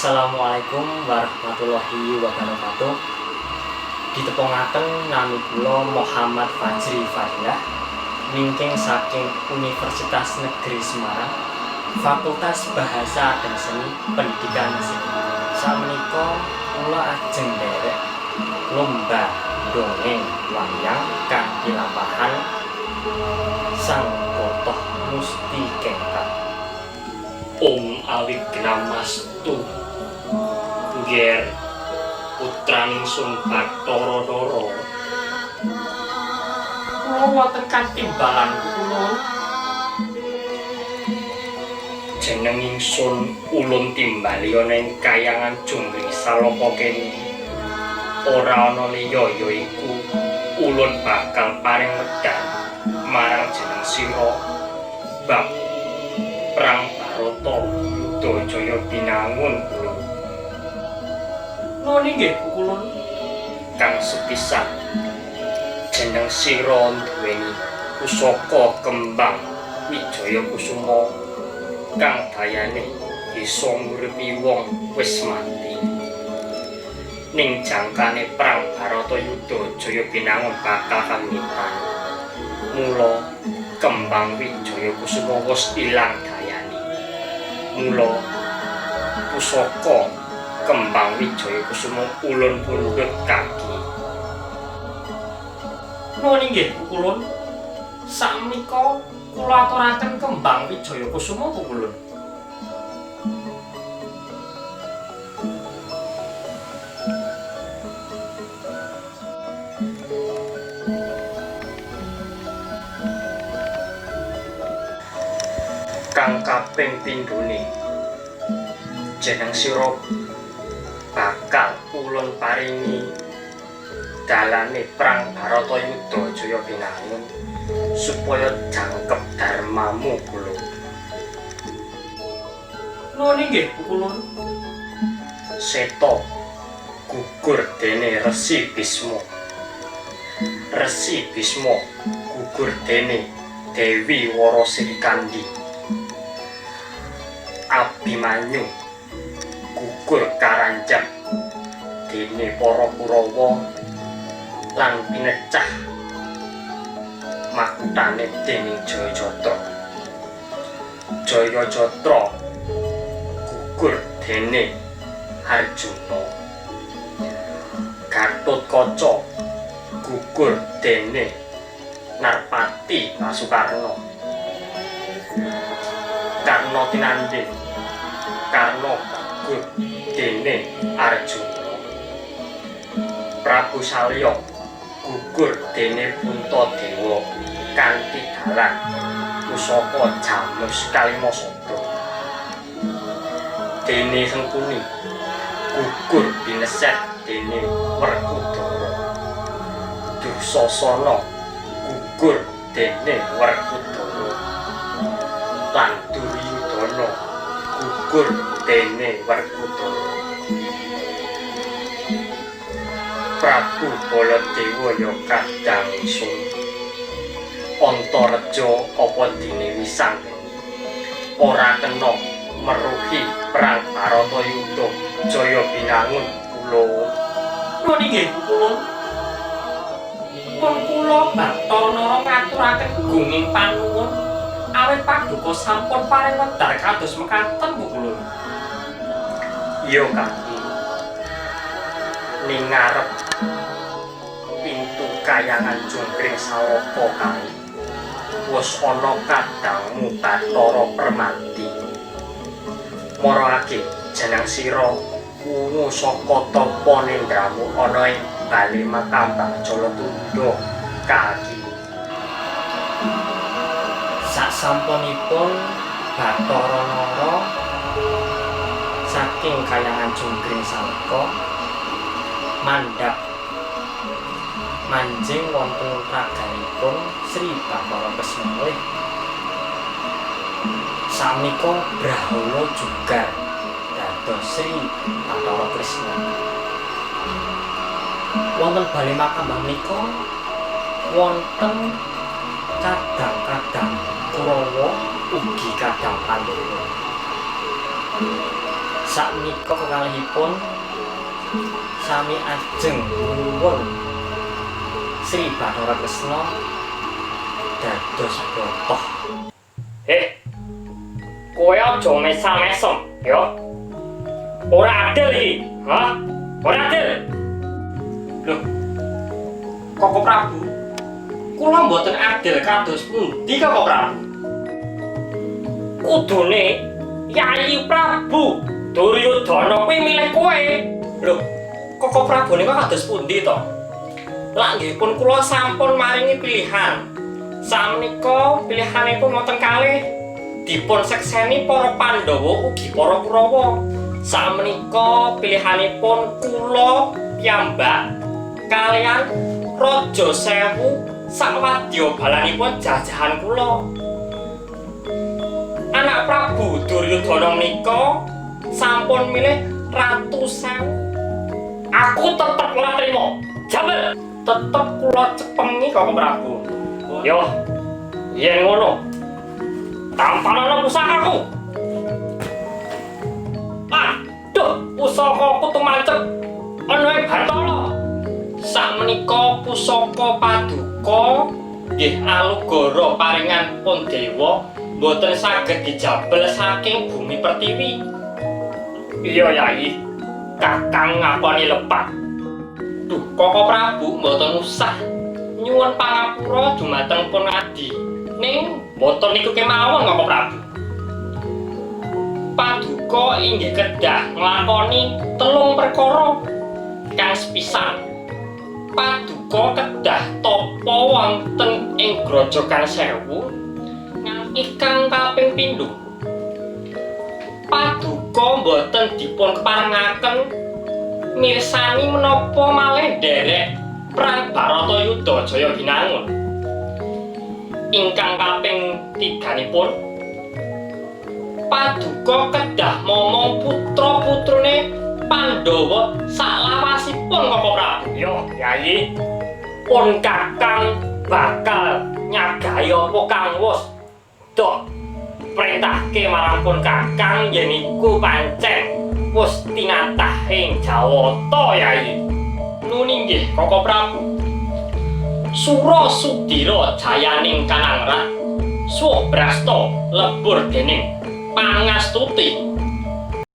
Assalamualaikum warahmatullahi wabarakatuh. Ditepungaken nami kula Muhammad Fajri Fadilah wingking saking Universitas Negeri Semarang, Fakultas Bahasa dan Seni Pendidikan Seni. Sakmenika kula ajeng nderek lomba dongeng wayang kanthi lampahan Sang Botoh Musti Kengkat. Om Awignamastu Ngger putraning Sun Bathara Nara. Kula wonten katimbalan kula. Jeneng ingsun ulun timbali ana ing kayangan Jonggring Saloko kene. Ora ana liya yaiku ulun bakal paring wedhar marang jeneng sira bab perang Barata Yuda Jaya Binangun kula. Nuwun inggih kulun. Kang sepisan jeneng sira duweni pusaka kembang Wijaya Kusuma kang dayane bisa nguripi wong wis mati. Ning jangkane perang Barata Yuda Jaya Binangun bakal kawitan. Mula kembang Wijaya Kusuma wis ilang dayane. Mula pusaka kembang Wijaya Kusuma ulun pundhut kaki. Nuwun inggih kulun. Sakmenika kula aturaken kembang Wijaya Kusuma kulun. Kang kaping pindhone jeneng sira bakal ulun paringi dalane perang Barata Yuda Jaya Binangun supaya jangkep dharmamu kula. Nuwun inggih kulun. Seta gugur dene Resi Bisma. Resi Bisma gugur dene Dewi Wara Srikandhi. Abimanyu gugur karanjang dene para Kurawa lan pinecah makutane dening Jayajatra. Jayajatra gugur dene Arjuna. Gatotkaca gugur dene Narpati Basukarna. Karna tinandhing Karna gugur dene Arjuna. Prabu Salya gugur dene Puntadewa kanthi dalan pusaka Jamus Kalimasada. Dene Sengkuni gugur bineset dene Werkudara. Dursasana gugur dene Werkudara. Lan Duryudana gugur dene Werkudara. Prabu Baladewa ya kadang ingsun Antareja apa dene Wisanggeni ora kena meruhi perang Barata Yuda Jaya Binangun kula. Nuwun inggih kulun. Pun kula Bathara Nara ngaturaken gunging panuwun awit paduka sampun paring wedhar kados mekaten kulun. Iya kaki. Ning ngarep pintu kayangan Jonggring Saloko kae wis ana kadangmu Bathara Permati. Marake jeneng sira wungu saka tapa nendramu ana ing bale Makambang Jalatunda kaki. Sasampunipun Bathara Nara saking kayangan Jonggring Saloko mandhap manjing wonten raganipun Sri Bathara Kresna malih. Sakmenika Brahala juga dados Sri Bathara Kresna. Wonten bale Makambang menika wonten kadang-kadang Kurawa ugi kadang Pandhawa. Sakmenika kekalihipun sami ajeng nyuwun Sri Bathara Kresna dados botoh. Eh, kowe aja mesam-mesem, ya. Ora adil iki, hah? Ora adil. Loh, Koko Prabu, kula mboten adil kados pundi, Koko Prabu? Kudune Yayi Prabu Duryudana kuwi milih kowe. Loh, Koko Prabu nika kados pundi to? Lak nggih pun kula sampun maringi pilihan. Sakmenika pilihanipun wonten kalih, dipun sekseni para Pandhawa ugi para Kurawa. Sakmenika pilihanipun kula piyambak kaliyan Raja Sewu sakwadya balanipun jajahan kula. Anak Prabu Duryudana menika sampun milih Ratu Sewu. Aku tetep ora trimo. Jabel. Tetep kula cepengi, Koko Prabu. Yo, yen ngono, tampanono pusakaku. Aduh, pusakaku tumancep ana ing Bantala. Sakmenika pusaka paduka nggih alugara paringan pun dewa, mboten saged dijabel saking bumi pertiwi. Iya, Yayi, Kakang ngakoni lepat. Duh, Koko Prabu, mboten usah nyuwun pangapura dumateng pun adi. Ning Mboten niku kemawon, Koko Prabu. Paduka inggih kedah nglakoni telung perkara. Kang sepisan, paduka kedah tapa wonten ing Grojogan Sewu. Ingkang kaping pindho, paduka mboten dipun keparengaken mirsani menapa malih nderek perang Baratayuda Jaya Binangun. Ingkang kaping tiganipun, paduka kedah momong putra-putrane Pandhawa saklawasipun, Koko Prabu. Yo, Yayi, pun Kakang bakal nyagahi apa kang wis dok perintahke marang pun Kakang, yen iku pancen wis tinatah ing Jawata, Yayi. Nuni nggih, Koko Prabu. Sura Sudira jayaning kanangrat, Swabrasta lebur dening pangastuti.